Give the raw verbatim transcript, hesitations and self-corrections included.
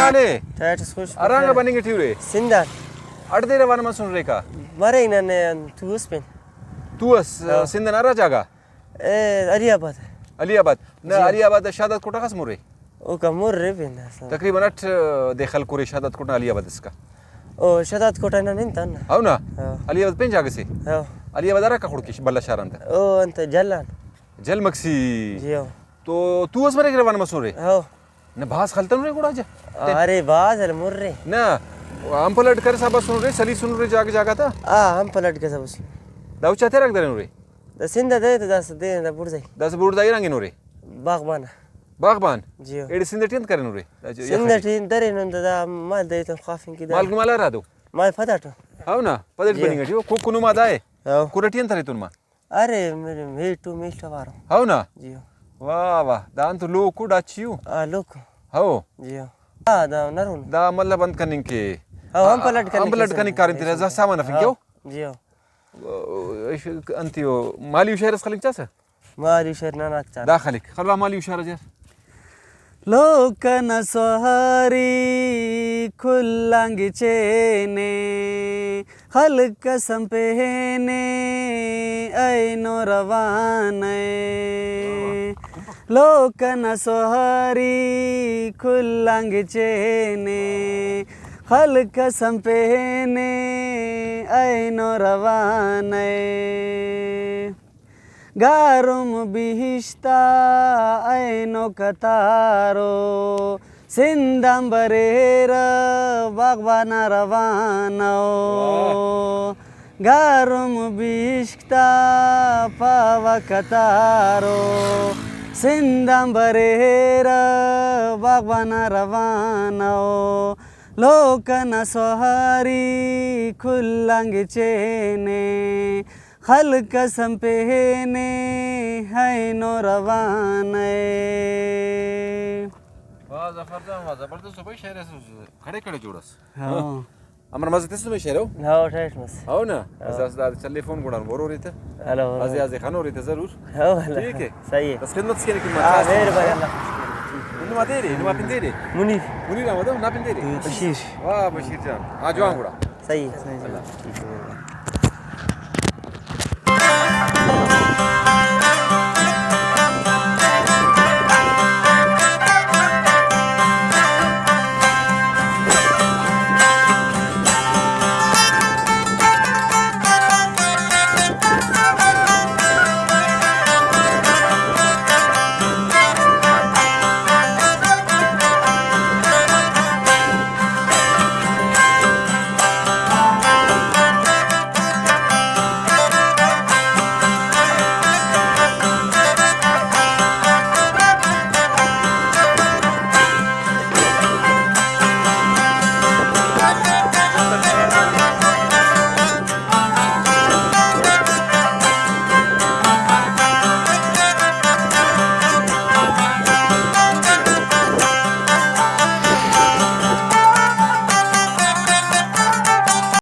آنے؟ ٹائٹ اس خوش۔ ارانگا بننگ ٹی ارے؟ سندھ آن۔ اٹ دے روانہ مسن ریکا؟ مرے نن تو اس پین۔ تو اس ہاں۔ سندھ نا ارا جاگہ؟ اے، علی آباد۔ علی آباد۔ نہ، جی۔ علی آباد شہداد کوٹہ غاس مرے؟ اوکا مرے پین داسا۔ تقریباً اٹ دے خلک ارے شہداد کوٹہ نا علی آباد اسکا۔ او، شہداد کوٹہ نا نن تان نا۔ ہاں نا؟ ہاں۔ علی آباد پین جاگہ سے؟ ہاں۔ علی آباد ارا کا خڑکی بھلا شہر انت؟ او، انت جلان۔ جل مکسی۔ جی ہاں۔ تو تو اس مرے روانہ مسن رے؟ ہاں۔ نہ بھاز خلتنرے گڑا جا۔ ارے بھاز ہلمرے۔ نہ، ہم پلٹ کرسا بسنرے، سلیسنرے جاگہ جاگہ تا۔ آ، ہم پلٹ کرسا بس۔ دا اچا تیرک درینرے؟ دا سندھ دے تو داس دے دا بڑزائی۔ داس بڑزائی رنگینرے؟ باغبان۔ باغبان؟ جی ہو۔ ایڑے سندھ ٹی انت کرینرے؟ دا جو سندھ یخ ٹی۔ ٹی درینن دا، دا مال دے تو خافن کی دا۔ مال گمال ارا دو؟ مال پداٹو۔ ہاؤ نا، پدٹ جی۔ بننگ ٹی ہو، کوکو نما دائے؟ ہاؤ۔ کل ٹی انت ارے تون ما؟ ارے، میرے میٹو میٹو وارو۔ ہاؤ نا؟ جی ہو۔ واہ واہ، دان تو لوکو ڈاچیو۔ آ، لوکو۔ ہاؤ۔ جی ہو۔ آ، دا نرون۔ دا مطلب انت کننگ کے۔ ہاؤ، ہم پلٹ کننگ ہم پلٹ کے کننگ کاریم تیرے، سامانک افنگ کے ہو؟ جی ہو۔ او، اش-، انتی ہو، مالی شعر اس خلنگ چاسہ؟ مالی شعر ننا چاسہ۔ دا خلک، خلوا مالی شعر جر۔ لوک ئنا سواری کھلانگ چینے، خلک قسم پہنے، اینو روان ءِ۔ لوک ئنا سواری کھلانگ چینے، خلک قسم پہنے، اینو روان ءِ۔ گارم بہشت آ اینو قطارو، سندھ آن بریرہ باغبان آ روانہ ءُ۔ گارم بہشت آ پاوہ قطارو، سندھ آن بریرہ باغبان آ روانہ ءُ۔ لوک ئنا سواری کھلانگ چینے، خلک قسم پہنے، اینو روان ءِ۔ واہ ظفر جان، واہ، زبردست ہو بھائی، شعر اس کھڑے کھڑے جوڑ اس۔ ہاں۔ امر مزہ تس نمے شعر ہو؟ ہاں، ٹائٹ مس۔ ہو نا؟ ہاں۔ بس اس دا چلے فون گڑا ورورے تہ۔ ہلو۔ ازے ازے خنورے تہ ضرور۔ ہاں، ہلو۔ ٹھیک ہے۔ صحیح ہے۔ بس خدمت اس کے لیکن ہاں، مہربانی اللہ۔ نما دے رے، نما پن دے رے۔ منیر۔ منیر احمد، نا پن دے رے۔ بشیر۔ واہ بشیر جان۔ آ جوان گڑا۔ صحیح ہے۔ اللہ۔